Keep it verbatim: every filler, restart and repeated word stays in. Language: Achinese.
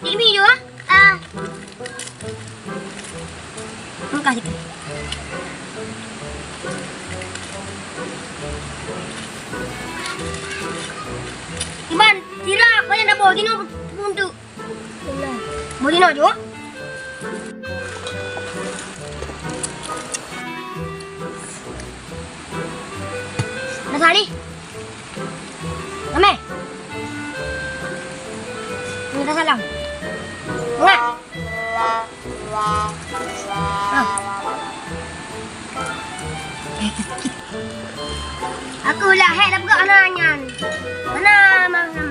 Cik Mi jua? Ah. Mukah sikit. Iban, sira, kau yang dapur, sini untuk. Mau sini jua? Dah sali. Ramai. Minta salam. Ngak. Ah. Aku lah hek dah peugah anak nyan. Mana mah?